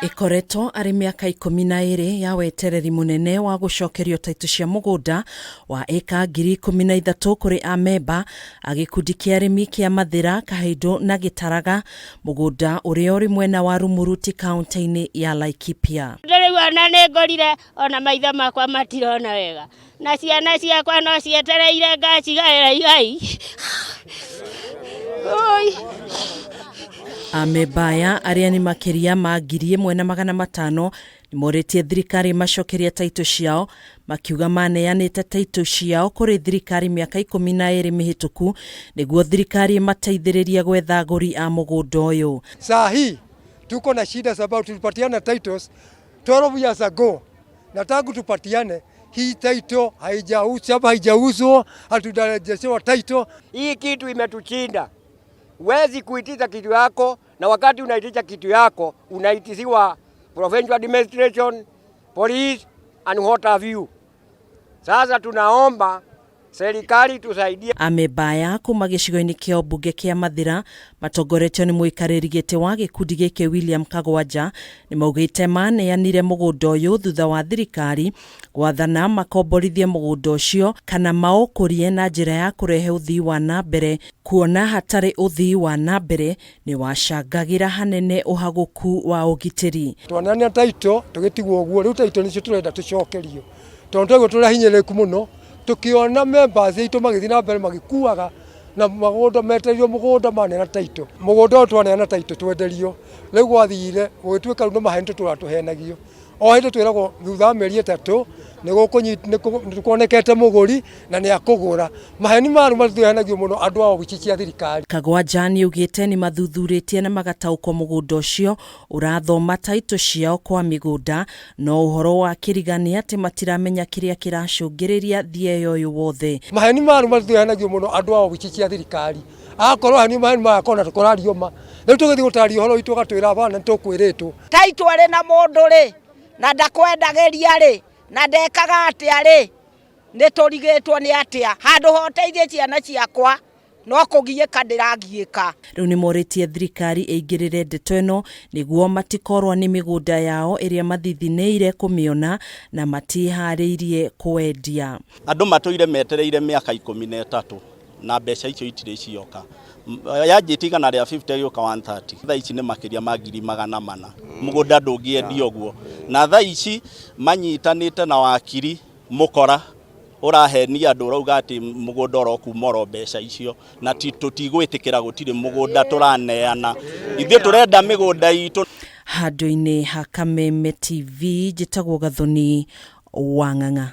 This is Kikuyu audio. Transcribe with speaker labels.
Speaker 1: Ĩkoretwo arĩ mĩaka 12 ya wetereri mũnene wa gũcokerio taitũ cia mũgũnda wa ĩka 13,000 kũrĩ amemba a gĩkundi kĩa arĩmi kĩa Mathĩra, Kahĩndũ na Gĩtaraga, mũgũnda ũrĩa ũrĩ mwena wa Rumuruti kaunti-inĩ ya Laikipia.
Speaker 2: Rĩu ona nĩ ngorire ona maitho makwa matirona wega na ciana ciakwa no cietereire ngacigaĩra igai. Oi.
Speaker 1: Amemba aya arĩa nĩ makĩria ma 1,500 nĩ morĩtie thirikari ĩmacokerie taitũ ciao makiuga maneanĩte taitũ ciao kũrĩ thirikari mĩaka 12 mĩhĩtũku nĩguo thirikari ĩmateithĩrĩrie gwetha agũri a mũgũnda ũyũ.
Speaker 3: Saa hii tuko na shida sababu tulipatiana titles 12 years ago na tangu tupatiane hii title haijauzwa, haijauzwa, hatujarejeshewa title.
Speaker 4: Hii kitu imetuchinda. Huwezi kuitisha kitu yako, na wakati unaitisha kitu yako unaitisiwa provincial administration, police and what have you. Sasa tunaomba serikali tusaidie.
Speaker 1: Amemba aya kuma gĩcigo-inĩ kĩa ũmbunge kĩa Mathĩra matongoretio nĩ mũikarĩri gĩtĩ wa gĩkundi gĩkĩ William Kagwanja nĩ maugĩte maneanire mũgũnda ũyũ thutha wa thirikari gwathana makomborithie mũgũnda ũcio kana maũkũrie na njĩra ya kũrehe ũthii wa na mbere kuona hatarĩ ũthii wa na mbere nĩ wacangagĩra hanene ũhagũku wa ũgitĩri.
Speaker 3: Twaneanire title tũgĩtigwo ũguo, rĩu title nĩcio tũrenda tũcokerio tondũ twaigua tũrĩ ahinyĩrĩrĩku mũno tũkĩona members aitũ magĩthiĩ na mbere magĩkuaga na magũnda metereirio mũgũnda maneana title. Mũgũnda ũyũ twaneana title twenderio, rĩu gwathire gũgĩtuĩka rĩu nĩ maheni tũtũraga tũhenagio. O hĩndĩ twĩragwo thutha wa mĩeri 3 nĩ kuonekete mũgũri na nĩ akũgũra. Maheni maya rĩu matũhenagio mũno andũ a obici cia thirikari.
Speaker 1: Kagwanja nĩaugĩte nĩ mathuthurĩtie na magataũkwo mũgũnda ũcio ũrathoma taitũ ciao kwa mĩgũnda no ũhoro wa kĩriga nĩ atĩ matiramenya kĩrĩa kĩracũngĩrĩria thieya ũyũ wothe.
Speaker 3: Maheni maya rĩu matũhenagio mũno andũ a obici cia thirikari. Akorwo heni maheni maya kona tũkũrario ma. Rĩu tũgĩthiĩ gũtaria ũhoro witũ ũgatwĩra bana nĩ tũkwĩrĩtwo.
Speaker 5: Taitũ arĩ na mũndũ rĩ, na ndakwendagĩria rĩ, na ndekaga atĩa rĩ, nĩ tũrigĩtwo nĩ atĩa. Handũ ha ũteithie ciana ciakwa, no kũgiĩka ndĩragiĩka.
Speaker 1: Rĩu nĩ morĩtie thirikari ĩingĩrĩre ndeto ĩno nĩguo matikorwo nĩ mĩgũnda yao ĩrĩa mathithinĩire kũmĩona na matiĩharĩirie kwendia.
Speaker 6: Andũ matũire metereire mĩaka 13 na mbeca icio itirĩ cioka. Yanjĩtie 150 ĩgĩũka 130. Thaa ici nĩ makĩria ma 400,000. Mũgũnda ndũngĩendio ũguo. Na thaa ici manyitanĩte na wakiri mũkora ũrahenia andũ ũrauga atĩ mũgũnda ũrokuma oro mbeca icio na tũtigwĩtĩkĩra gũtirĩ mũgũnda tũraneana. Ithuĩ tũrenda mĩgũnda itũ.
Speaker 1: Handũ-inĩ ha Kameme TV njĩtagwo Gathoni wa Ng'ang'a.